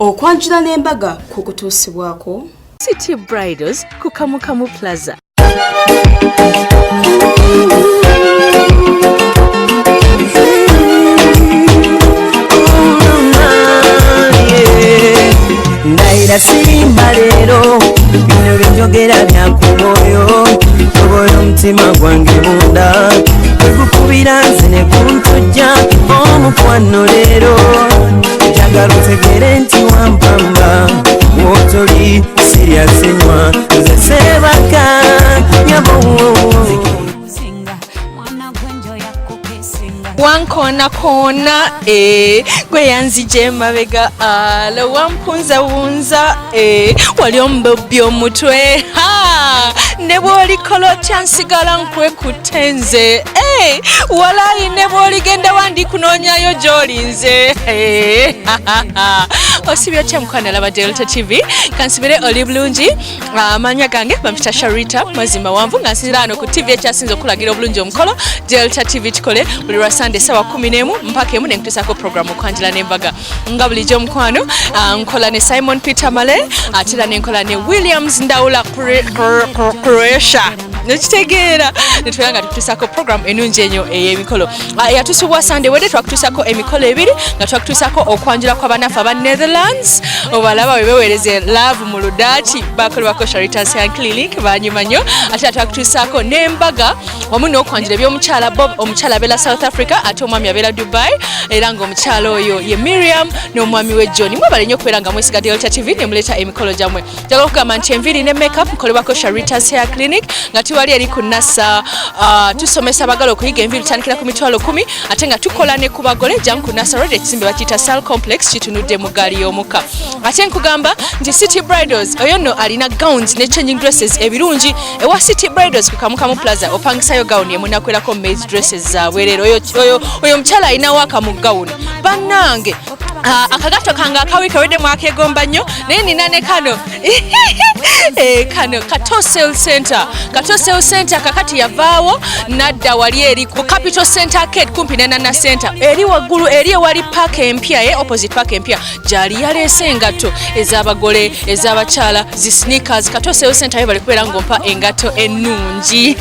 Okwanjula n'embaga kukutuusibwako City Bridals ku Kamukamu Plaza. Ndayira simba leero, bino byenjogera byakumwoyo. Tobola omutima gwange munda, tegukubira nze ne guntujja. Omukwano leero njagala otegere nti wampamba, wotoli siryasenywa nze sebaka nyabo. Wankoonakona gwe yanzija emabega, ala wampunzawunza, wali omubobbi omutwe. Ha! Ne bw'olikola otya nsigala nkwekutte nze. Walayi ne bw'oligenda wandi kunoonyayo gy'oli nze. Osibye otya mukwano alaba Delta TV? Kansubire oli bulungi. Amanya gange bampita Sharita Mazima Wanvu, nga nsinzira wano ku TV ekyasinze okulagira obulungi omukolo, Delta TV. Tukole buli lwa Sande sawa 11 mpaka 1, nenkutuusaako programu Okwanjula n'Embaga. Nga bulijjo omukwano, nkola ne Simon Peter Male, ate era nenkola ne Williams Ndawula Croatia. Nekitegeera netubeera nga tukutuusako program ennungi enyo ey'emikolo. Yatusubwa Sunday wedde twakutuusako emikolo ebiri, nga twakutuusako okwanjula kw'abanaffe aba Netherlands. Obalaba bwe beweereza love mu Ludaaki, bakolebwako Sharitas Hair Clinic, banyuma nnyo. Ate era twakutuusaako n'embaga wamu n'okwanjula eby'omukyala Bob. Omukyala abeera South Africa, ate omwami abeera Dubai, era ng'omukyala oyo ye Miriam n'omwami we John. Mwebale nnyo okubeera nga mwesiga Delta TV ne muleeta emikolo gyammwe. Njagala okugamba nti enviiri ne makeup nkolebwako Sharitas Hair Clinic, nga tuwali eri ku Nasa. Tusomesa abagala okuyiga enviiri, tutandikira ku 100,000, ate nga tukola ne ku bagole. Jangu ku Nasa Road, ekizimbe bakiyita Sal Complex, kitunudde mu gaali y'omukka. Ate nkugamba nti City Bridals oyo nno alina gowns ne changing dresses ebirungi. Ewa City Bridals ku Kamukamu Plaza opangisayo gown emunakwerako maids dresses zaabwe. Leero oyo omukyala alinawo akamu gown bannange. Akagato kange akawi kawedde, mwakegomba nnyo, naye nina ne kano. Kano Kato Sales Center, Kato Sales Center kakati yavaawo nadda wali eri ku Capital Center Arcade, kumpi ne Nana Center, eri waggulu eri ewali park empya, opposite park empya gyali. Yaleese engatto ez'abagole, ez'abakyala, zi sneakers. Kato Sales Center yo bali kubeera ng'ompa engatto ennungi.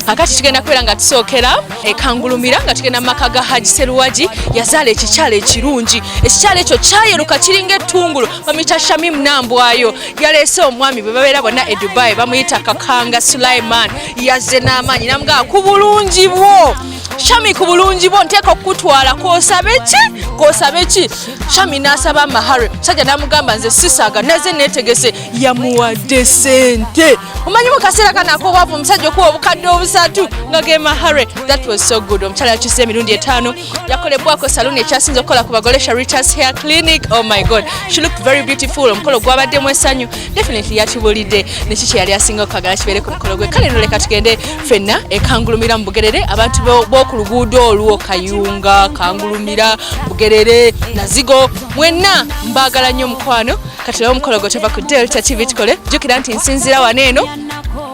Kakati tugenda kubeera nga tusookera ekangulumira, nga tugenda mu maka ga Haji Seruwaji. Yazaala ekikyala ekirungi, ekikyala ekyo kyayeruka kiringa ettungulu, bamuyita Shamim Nambwayo. Yaleese omwami bwe babeera bonna e Dubai, bamuyita Kakanga Sulaiman. Yazze n'amaanyi, namugamba, "Ku bulungi bwo Shami, ku bulungi bwo nteeka okukutwala, kosabe ki, kosabe ki?" Shami n'asaba mahare. Musajja n'amugamba, "Nze sisaaga, naze neetegese." Yamuwadde sente. Omanyi mu kaseera kano ak'obwavu, omusajja okuwa 3,000 nga ge mahare, that was so good. Omukyala yakyusa emirundi 5. Yakolebwako saluni ekyasinze okukola ku bagole, Sharitas Hair Clinic. Oh my God, she looked very beautiful. Omukolo gwabaddemu essanyu. Definitely yatubulidde neki kye yali asinga okwagala kibeere ku mukolo gwe. Kale no leka tugende ffenna ekangulumira mu Bugerere. Abantu b'oku luguudo olwo, Kayunga, Kangulumira, Bugerere, Nazigo, mwenna mbaagala nnyo mukwano. Katulabe omukolo gwe. Tova ku Delta TV Tukole. Jjukira nti nsinziira wano eno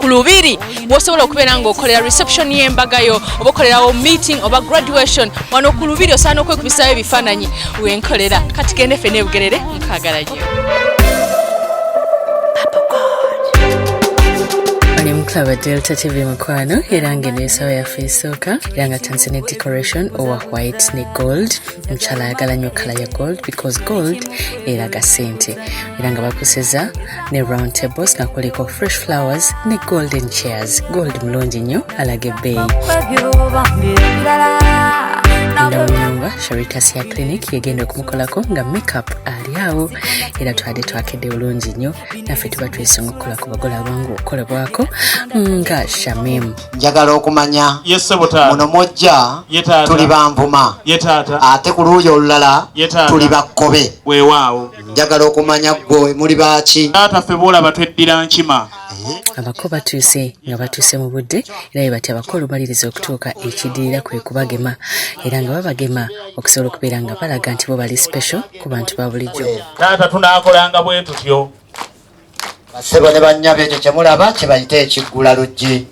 ku Lubiri, bw'osobola okubeera ng'okolera reception y'embagayo, oba okolerawo meeting oba graduation. Wano ku Lubiri osaana okwekubisayo ebifaananyi, wenkolera. Kati gende ffenna ebugerere, nkwagala nnyo. Oli mukulaba Delta TV mukwano, era nga eno yaffe esooka, era nga tandise ne decoration owa white ne gold. Omukyala ayagala nnyo colour ya gold because gold eraga ssente, era nga bakuseza ne round tables nga kuliko fresh flowers ne golden chairs. Gold mulungi nnyo, alaga ebbeeyi. Munda mu nyumba, Sharitas Hair Clinic yegenda okumukolako, nga makeup ali awo, era twadde twakedde bulungi nnyo. Naffe tuba twesunga okukola ku bagole abangu okukolebwako nga Shamim. Njagala okumanya Ye ssebo taata. muno mwojja Ye taata. tuli banvuma, Ye taata. ate ku luuyi olulala Ye taata. tuli bakkobe. Weewaawo. Njagala okumanya ggwe muli baaki? Taata, ffe boolaba tweddira nkima. Abako batuuse, nga batuuse mu budde, era bwe bati abako olumaliriza okutuuka, ekiddirira kwe kubagema, era nga babagema okusobola okubeera nga balaga nti bo bali special ku bantu ba bulijjo. Taata, tunaakolanga bwe tutyo. Bassebo ne bannyabo, ekyo kyemulaba kye bayita ekiggula luggi.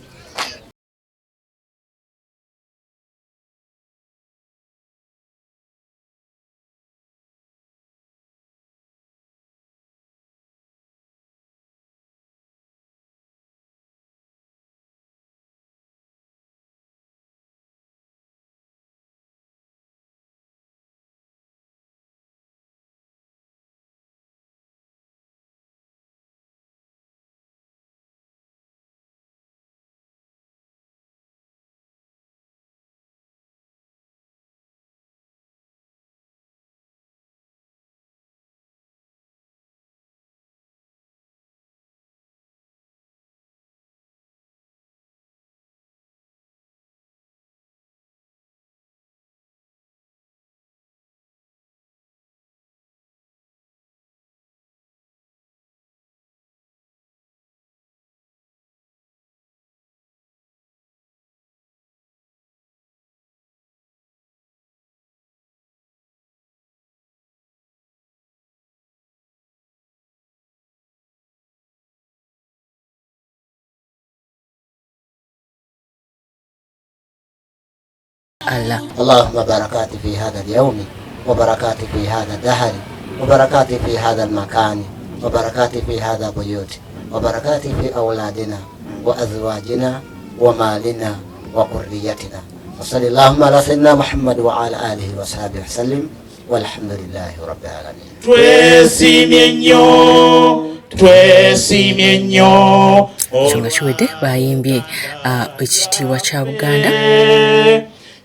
Allah. Allahumma barakati fi hadha al-yawmi wa barakati fi hadha dahari wa barakati fi hadha al-makani wa barakati fi hadha buyuti wa barakati fi auladina wa azwajina wa malina wa qurriyatina wa sallallahu ala sayyidina Muhammad wa ala alihi wa sahbihi wa sallim walhamdulillahi rabbil alamin. Twesimye nnyo, twesimye nnyo. Ekyo nga kiwedde bayimbye ekitiibwa kya Buganda.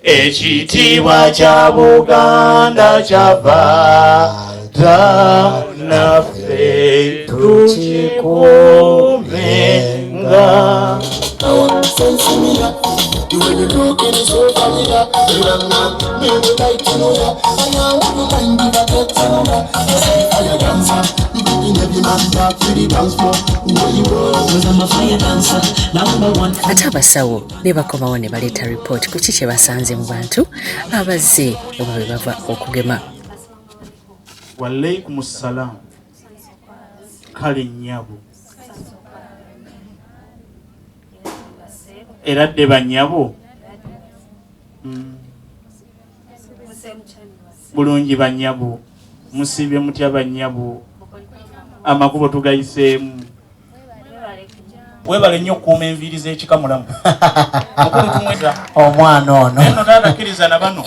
Ekitiibwa kya Buganda kyava dda naffe tukikuumenga. Ate abasawo ne bakomawo ne baleeta ripooti ku ki kye basanze mu bantu abazze oba be bava okugema. Walaikum salam. Kale nnyabo. Era dde bannyabo. Bulungi bannyabo. Musiibye mutya bannyabo. Amakubo tugayiseemu. Webale nnyo okukuuma enviiri z'ekika mulamu. Mukulu tumweza. Omwana ono. Eno taata kkiriza na bano.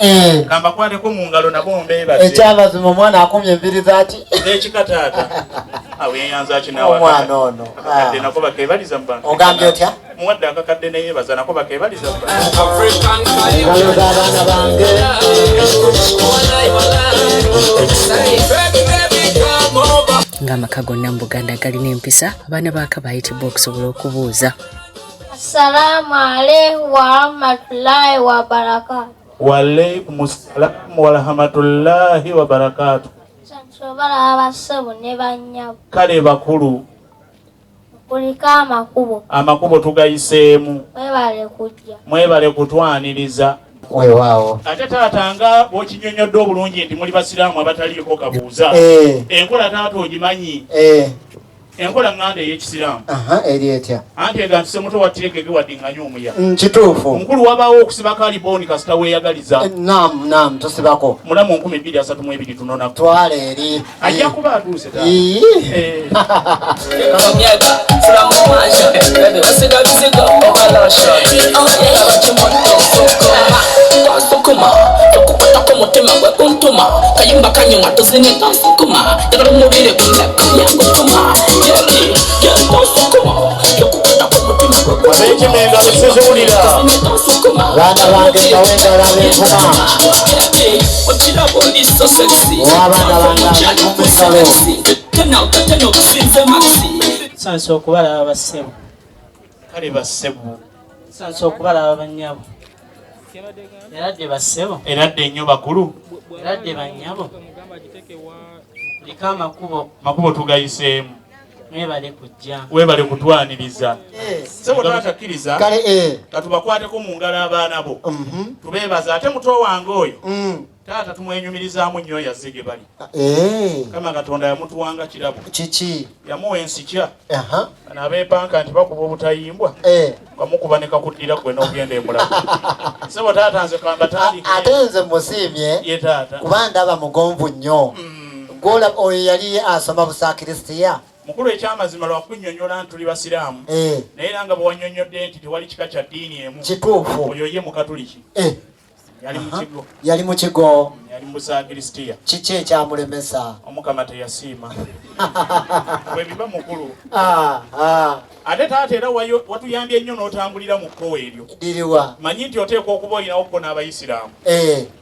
Kambakwateko mu ngalo nabo mbeebaze. Ekyamazima omwana akumye enviiri z'aki? Z'ekika taata. Awo yeeyanza ki naawe? Omwana ono. Akakadde nako bakeebaliza mu bantu. Ogambye otya? Muwadde akakadde ne yeebaza nako bakeebaliza mu bantu. Engalo z'abaana bange. Ng'amaka gonna mu Buganda galina empisa, abaana baaka bayitibwa okusobola okubuuza. Assalaamu alaikum warahmatullahi wabarakatuh. Walaikum salaam warahmatullahi wabarakatuh. Nsobola abassebo ne bannyabo. Kale bakulu. Kuliko amakubo. Amakubo tugayiseemu. Mwebale kujja. Mwebale kutwaniriza. Weewaawo. Ate taata nga bw'okinyonnyodde obulungi nti muli basiraamu abataliiko kabuuza. Enkola taata ogimanyi. Enkola ŋŋanda ey'ekisiraamu. Eri etya? Anti ega nti ssemuto wattirekeke wadde omuya. Kituufu. Mukulu wabaawo okusibako alibooni kasita weeyagaliza. Naam, naam, tusibako. Mulamu 2032 tunonako. Twala eri. Ajja kuba atuuse taata. Baana bange mbawe engalo ab'envuma. Abaana bange ab'envuma engalo. Nsansa okubalaba bassebo. Kale bassebo. Nsansa okubalaba bannyabo. Era dde bassebo. Era dde nnyo bakulu. Era dde bannyabo. Kuliko amakubo. Makubo tugayiseemu. Mwebale kujja. Webale kutwaniriza. Ssebo taata kkiriza. Kale Katubakwateko mu ngalo abaana bo. Tubeebaza ate muto wange oyo. Taata tumwenyumirizaamu nnyo yazze gye bali. Kama Katonda yamutuwanga kirabo. Kiki? Yamuwa ensikya. Bano abeepanka nti bakuba obutayimbwa. Kamukuba ne kakuddira gwe n'ogenda emulago. Ssebo taata nze kambatandike. Ate nze musiimye. Ye taata. Kuba ndaba mugonvu nnyo. Gwola oyo yali asoma busakiristiya. Mukulu ekyamazima lwa kunnyonnyola nti tuli basiraamu. Naye era nga bwe wannyonnyodde nti tewali kika kya ddiini emu. Kituufu. Oyo ye Mukatuliki. Yali mu kigo. Yali mu kigo. Yali mu busakiristiya. Kiki ekyamulemesa? Omukama teyasiima. Bwe biba mukulu. Ate taata era watuyambye nnyo n'otambulira mu kkowe eryo. Liriwa. Manyi nti oteekwa okuba olinawo ko n'abayisiraamu.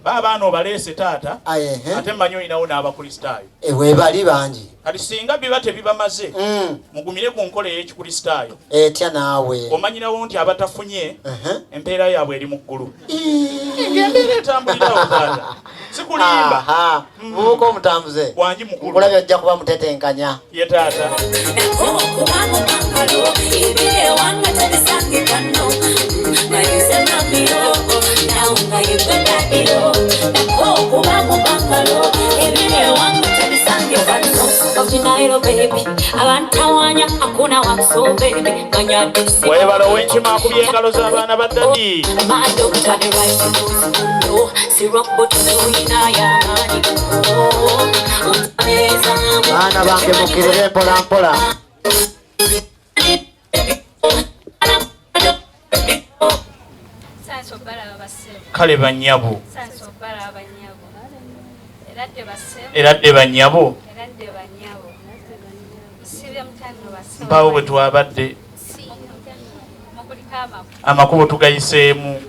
Ba abaana obaleese taata. Ate mmanyi olinawo n'abakristaayo. Weebali bangi. Kati singa biba tebibamaze, mugumire ku nkola ey'ekikristaayo. Etya naawe. Omanyirawo nti abatafunye empeera yaabwe eri mu ggulu. Ng'embeera etambulirawo taata. Sikulimba. Mubuuka omutambuze. Wangi mukulu. Nkulabye ojja kuba mutetenkanya. Ye taata. Webala ow'enkima akubye engalo z'abaana ba ddadi. Baana bange mukirire mpola mpola. Kale bannyabo. Eradde bannyabo. Mpaawo bwe twabadde. Amakubo tugayiseemu.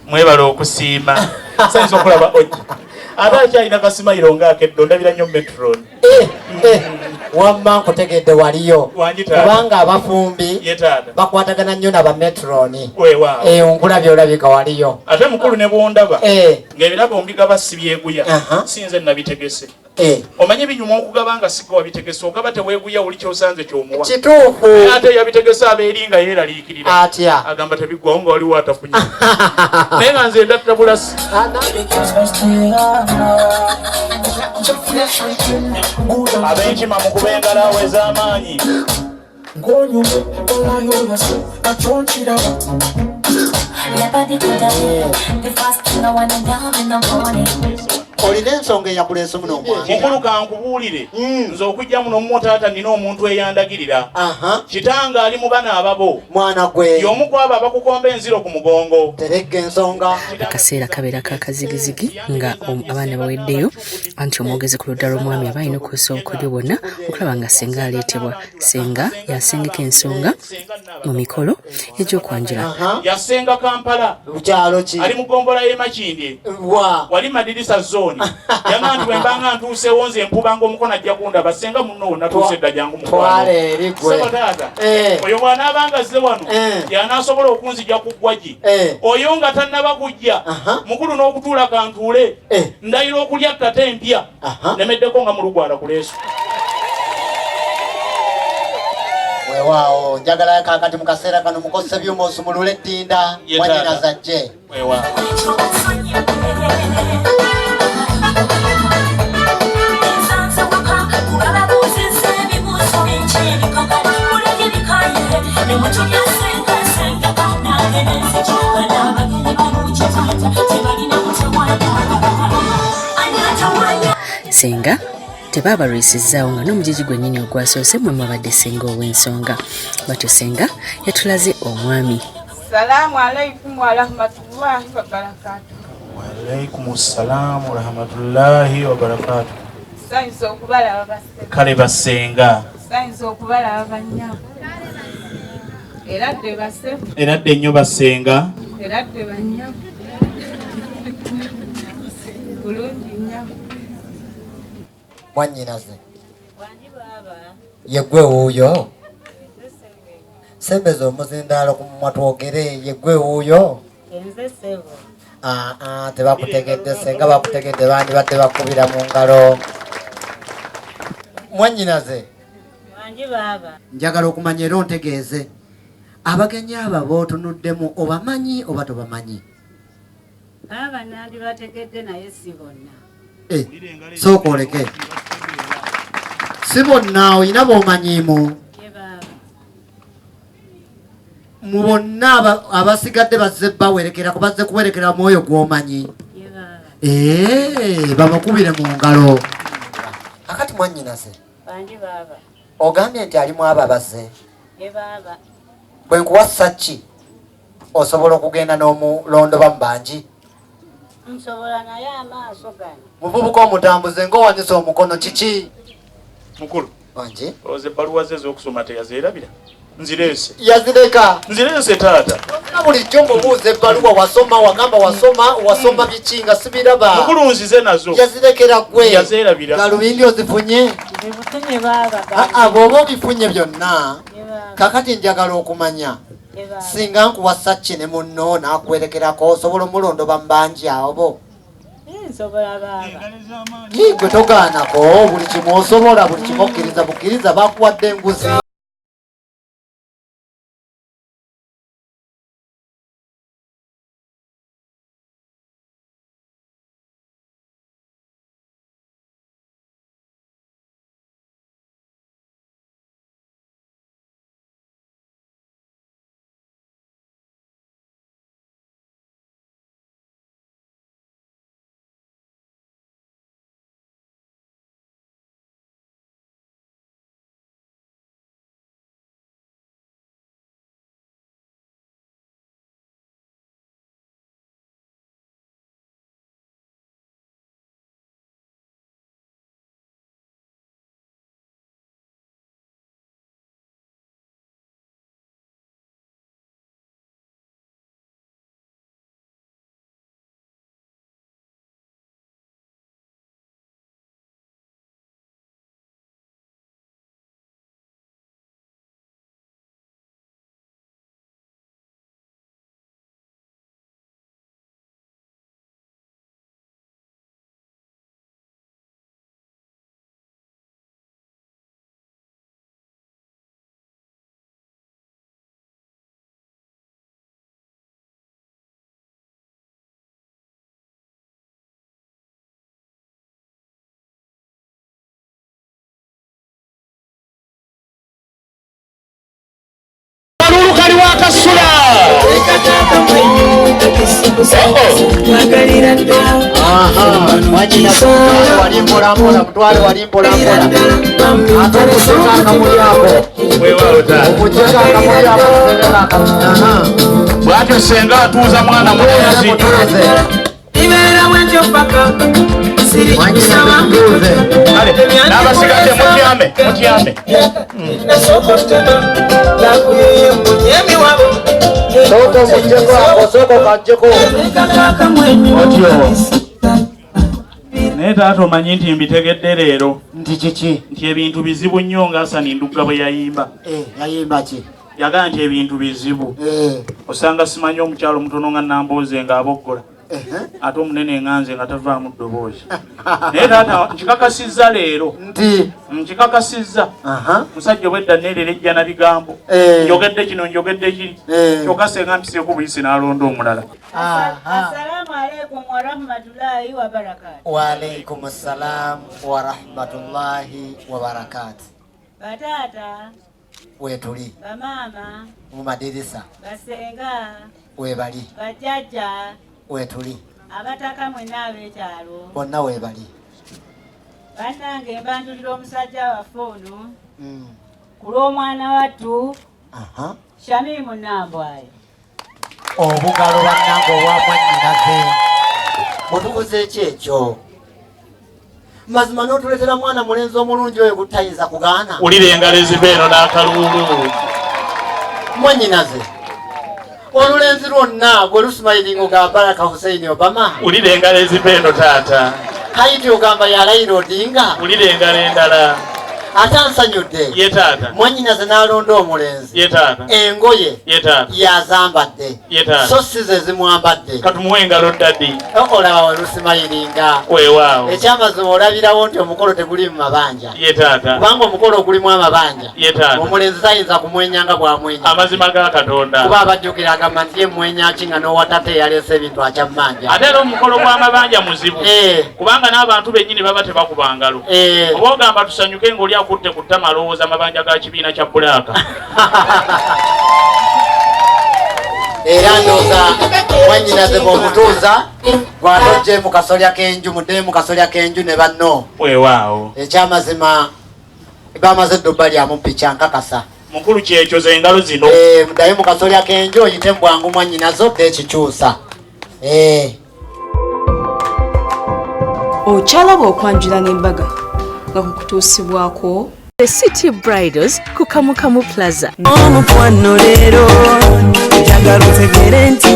Mwebale okusiima. Sayinza okulaba ojja. Ate akyalina kasimayiro ng'akeddo ndabira nnyo metron. Wamma nkutegedde waliyo. Kubanga abafumbi bakwatagana nnyo na bametroni. Nkulabye olabika waliyo. Ate mukulu ne bw'ondaba ng'ebirabo mbigaba si byeguya. Si nze nabitegese. Omanyi binyuma okugaba nga si gwe wabitegese, ogaba teweeguya oli ky'osanze ky'omuwa. Kituufu. Ate yabitegese abeeri nga yeeraliikirira. Atya? Agamba tebiggwawo nga waliwo atafunye. Naye nga nze ndatta bulasi. Ab'enkima mukube engalo awo ez'amaanyi. Olina ensonga eyakuleese muno omwami. Mukulu kankubuulire, nze okujja muno mmwo taata nina omuntu eyandagirira. Kitange ali mu bana ababo. Mwana gwe. Y'omu ku abo abakukomba enziro ku mugongo. Teregga ensonga. Akaseera kabeera ka kazigizigi nga abaana baweddeyo, anti omwogezi ku ludda lw'omwami aba alina okukozesa obukodyo bwonna okulaba nga ssenga aleetebwa. Ssenga y'asengeka ensonga mu mikolo egy'okwanjula. Yasenga Kampala. Kyalo ki? Ali mu ggombolola y'e Makindye. Wali Madirisa zone. Yagamba nti bwe mbanga ntuuseewo nze nkubanga omukono ajja kundaba, ssenga munno natuuse dda jangu mukwano. Twala eri gwe. Ssebo taata, oyo bw'anaabanga azze wano y'anaasobola okunzija ku ggwagi. Oyo nga tannaba kujja, mukulu n'okutuula kantuule, ndayira okulya ttata empya, nemeddeko nga mulugwala ku leesu. Weewaawo, njagala kaakati mu kaseera kano mukozese byuma osumulule ettinda, mwannyinaze ajje. Weewaawo. Ssenga tebaabalwisizzaawo nga n'omugigi gwennyini ogwasoose mwe mwabadde ssenga ow'ensonga. Batyo ssenga yatulaze omwami. Salaamu aleikum warahmatullahi wabarakatuh. Waalaikum ssalaamu warahmatullahi wabarakatuh. Nsanyuse okubalaba bassenga. Kale bassenga. Nsanyuse okubalaba bannyabo. Era dde bassebo. Era dde nnyo bassenga. Era dde bannyabo. Bulungi nnyabo. Mwannyinaze. Ye ggwe wuuyo. Sembeza omuzindaalo ku mumwa twogere, ye ggwe wuuyo. Tebakutegedde ssenga, bakutegedde bandibadde bakubira mu ngalo. Mwannyinaze. Njagala okumanya era ontegeeze, abagenyi abo b'otunuddemu obamanyi oba tobamanyi? Baaba nandibategedde naye si bonna. Sooka oleke. Si bonna, olina b'omanyiimu. Mu bonna abasigadde bazze bawerekera, bazze kuwerekera mwoyo gw'omanyi. Babakubire mu ngalo. Akati mwannyinaze. Ogambye nti alimu abo abazze. Bwe nkuwasa ki osobola okugenda n'omulondoba mu bangi? Nsobola naye amaaso gano. Muvubuka omutambuze ng'owanise omukono kiki? Mukulu. Wangi? Olowooza ebbaluwa ze ez'okusoma teyazeerabira? Nzireese. Yazireka. Nzireese taata. Bulijjo ng'obuuza ebbaluwa wasoma, wagamba wasoma, wasoma biki nga sibiraba. Mukulu nzize nazo. Yazirekera ggwe. Yazeerabira. Galubindi ozifunye? Nzifunye baaba. Bw'oba obifunye byonna, kakati njagala okumanya. Singa nkuwasa ki ne munno n'akuwerekerako, osobola omulondoba mu bangi abo? Nsobola baaba. Gwe togaanako, buli kimu osobola, buli kimu okkiriza bukkiriza, bakuwadde enguzi. Sasula. Wali mpolampola, mutwale wali mpolampola, ate okuseka akamuli ako. Weewaawo taata. Okugyeko akamuli ako, kutereka akamuli. Bwatyo senga atuuza mwana mulenzi. Kale, n'abasigadde mutyame, mutyame. Sooka omugyeko ako, sooka okaggyeko. Otyo. Naye taata, omanyi nti mbitegedde leero. Nti kiki? Nti ebintu bizibu nnyo, nga Asani Ndugga bwe yayimba. Yayimba ki? Yagamba nti ebintu bizibu. Osanga simanyi omukyalo omutono nga Nambooze ng'aboggola, ate omunene nga nze nga tavaamu ddoboozi. Naye taata, nkikakasizza leero. Nti? Nkikakasizza. Musajja obwedda neerera ejja na bigambo. Njogedde kino, njogedde kiri. Kyokka senga mpiseeko buyisi n'alonda omulala. Assalamu alaikum warahmatullahi wabarakatu. Waalaikum salam warahmatullahi wabarakatu. Bataata, Wetuli. Bamaama, Mu madirisa. Basenga, Webali. Bajjajja, Wetuli. Abataka mwenna ab'ekyalo. Bonna webali. Bannange, mbanjulira omusajja waffe ono ku lw'omwana wattu Shamimu Nambwayo. Obugalo bannange obwa mwannyinaze mutukuza eki ekyo mazima n'otuleetera mwana mulenzi omulungi oyo gutayinza kugaana. Wulira engalo eziva eno n'akaluulu. Mwannyinaze, olulenzi lwonna gwe lusumayiringa ogamba Baraka Hussein Obama. Wulira engalo eziva eno, taata. Kayiti ogamba ya Raila Odinga. Wulira engalo endala. Ate ansanyudde. Ye taata. Mwannyinaze n'alonda omulenzi. Ye taata. Engoye Ye taata. yazambadde, Ye taata. so si ze zimwambadde. Katumuwe engalo, daddy. Olaba welusimayiringa. Weewaawo. Ekyamazima olabirawo nti omukolo teguli mu mabanja, Ye taata. kubanga omukolo ogulimu amabanja, Ye taata. omulenzi tayinza kumwenya nga bwamwenya. Amazima ga Katonda. Kuba abajjukira agamba nti ye mwenya ki nga n'owatata eyaleese ebintu akyammanja. Ate era omukolo gw'amabanja muzibu, kubanga n'abantu bennyini baba tebakuba ngalo. Oba ogamba tusanyuke ng'oli akutte ku ttama alowooza amabanja ga kibiina kya Black. Era ndowooza mwannyinaze bw'omutuuza gwate ojje mu kasolya k'enju, muddeyo mu kasolya k'enju ne banno. Weewaawo. Ekyamazima bamaze eddoba lyamu picha nkakasa. Mukulu, kyekyo ze engalo zino. Muddayo mu kasolya k'enju, oyite mu bwangu mwannyinaze odde ekikyusa. Okyalaba okwanjula n'embaga nga kukutuusibwako The City Bridals ku Kamukamu Plaza. Omukwano leero njagala otegere nti